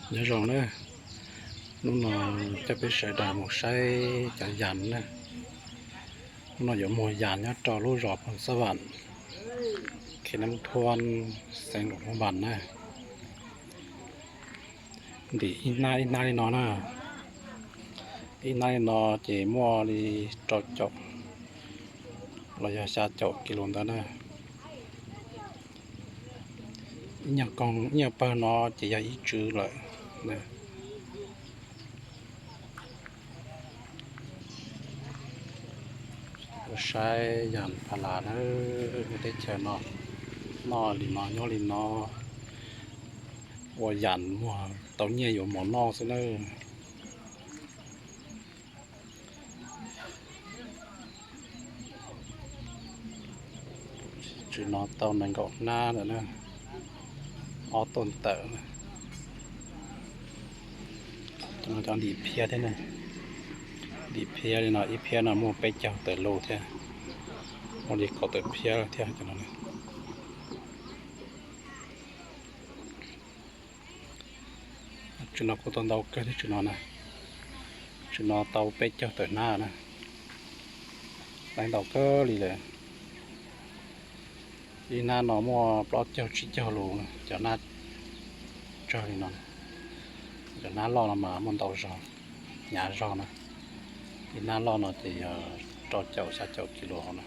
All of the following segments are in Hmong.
Nyob zoo na, hnub no coj peb sawv daws mus saib cov yas na. Hnub no yuav muag yas nyob rau lub zos Phoos Xab Vam, khe Nab Thuam, xeev Luam Phab Npas na. Ntim ib hnab ib hnab li no na. Ib hnab li no ces muaj li rau caum los yog xya caum kis lus ntawd na. Ib nyuag pawg no ces yog ib tswv lawm. Saib yas pha las na, teb chaws no noj li no nyob li no, ua yas muag tau nyiaj yuav mov noj xwb na. Tswv no tau nees nkaum hnab lawm na, ob tuaj ntawm na. Cov no cov ntim phiab thiab na, ntim phiab li no ib phiab no muaj peb caug tawm lus thiab, muaj li kaum tawm phiab thiab cov no. Tswv no kuj tau ntau kawg thiab tswv no na, tswv no tau peb caug tawm hnab na, laib ntau kawg li lawm. Ib hnab no muaj plaub caug tsib caug lus cov hnab tsawg li no, cov hnab loj no mas muaj ntau zog, hnyav zog na. Ib hnab loj no ces yog rau caum xya caum kis lus hauv na,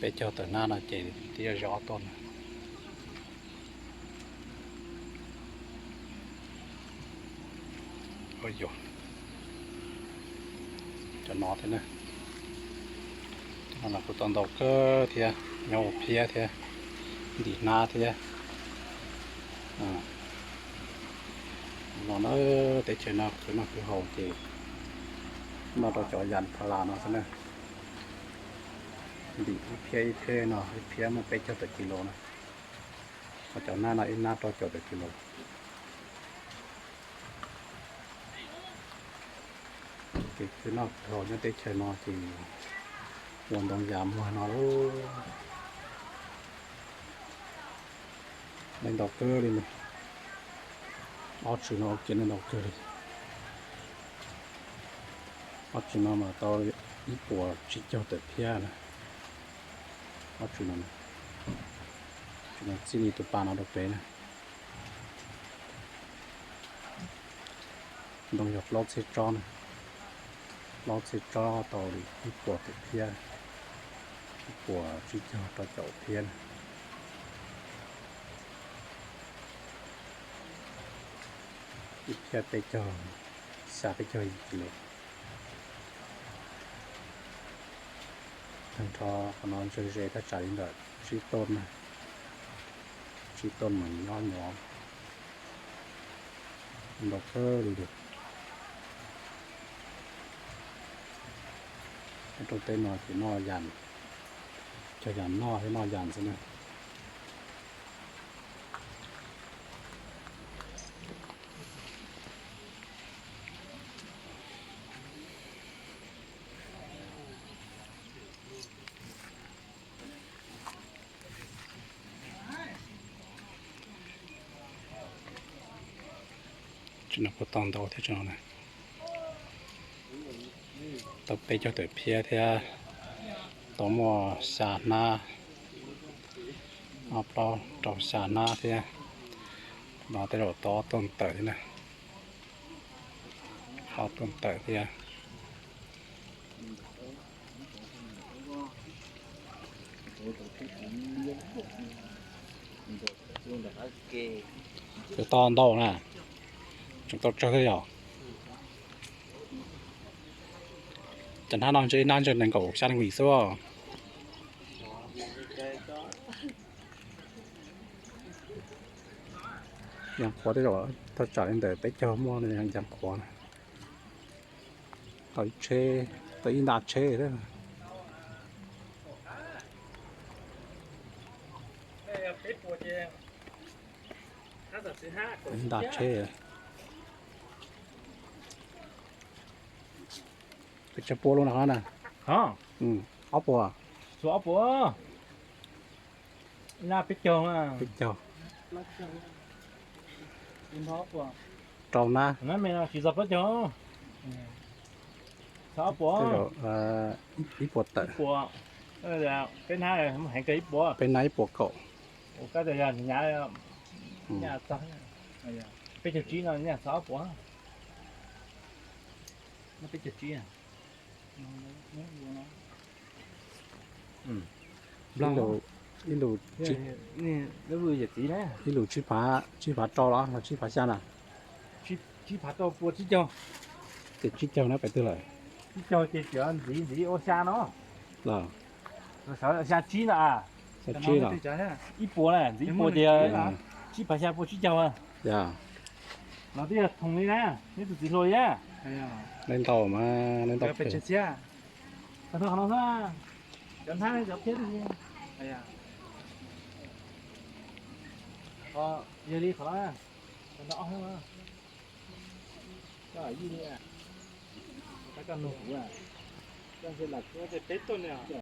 peb caug tawm hnab no ces twb yog ob tuaj na. Cov no thiab na, cov no los kuj tau ntau kawg thiab, nyob ua phiab thiab, ntim hnab thiab. No na, teb chaws no khwv noj khwv haus ces noj rau cov yas pha las no xwb na. Ntim ib phiab ib phiab no ib phiab muaj peb caug tawm kis lus na, ho cov hnab no ib hnab rau caum tawm kis lus. Kev khwv noj khwv haus nyob teb chaws no ces ua ntoo yas muag no lauj. Laib ntau kawg li na. Ob tswv no ua ke laib ntau kawg li. Ob tswv no mas tau ib puas tsib caug tawm phiab na. Ob tswv no, tswv no txij li tus pas no rau pem na. Ntoo yog plaub txhiab tsob na, plaub txhiab tsob tau li ib puas tawm phiab, ib puas tsib caug rau caum phiab na. Ib phiab peb caug, xya peb caug yim kis lus. Tag nrho qhov no ze ze thaj tsam li ntawm tsib toj na, tsib toj mas nyob nyuam ntau kawg li lawm. Nyob rau teb no ces noj yas, cog yas noj thiab noj yas xwb na. Tswv no kuj tau ntau thiab tswv no na, tau peb caug tawm phiab thiab, tau muaj xya hnab, ob plaub rau xya hnab thiab. No tej zaum tau ob tuaj tawm thiab na, ob tuaj tawm thiab. Tau ntau na, tseem tau tsawg thiab yom. Cov hnab no ntshe ib hnab ntshe nees nkaum xya nees nkaum yim xwb. Yas qhuav tej zaum thaj tsam li ntawm peb caug muaj yas qhuav na. Tau ib tsheb, tau ib nta tsheb thiab. Ib nta tsheb. Peb tsheb puab lub no na. Ob puas. Ob puas. Ib nta peb caug. Peb caug. Rau nab. Tsis txog plaub caug. Txog ob puas. Ib puas tawm. Peb hnab heev kawg ib puas. Peb hnab ib puas kaum. Ua kab yog nyav, peb caug tsib no txog ob puas. Peb caug tsib. Ib lus, ib lus, ib lus tsib phav, tsib phav rau los tsib phav xya na? Tsib phav rau puas tsib caug. Ces tsib caug na pem twg lawm? Tsib caug ces cov ntxiv ntxiv ua xya no. Los xya tsib no. Xya tsib los? Ib puas na, ntxiv ib puas ces tsib phav xya puas tsib caug. Yog. No twb yog thoom li na, neb tus txiv hluas yab. Neb ntau mas, neb ntau pes tsawg txhiab. Qhov no xwb, cov hnab cov phiab. Yog li qhov no, cov no ob hab. Koj yij li, koj nug kuv, koj ntshe lam peb tuaj ne.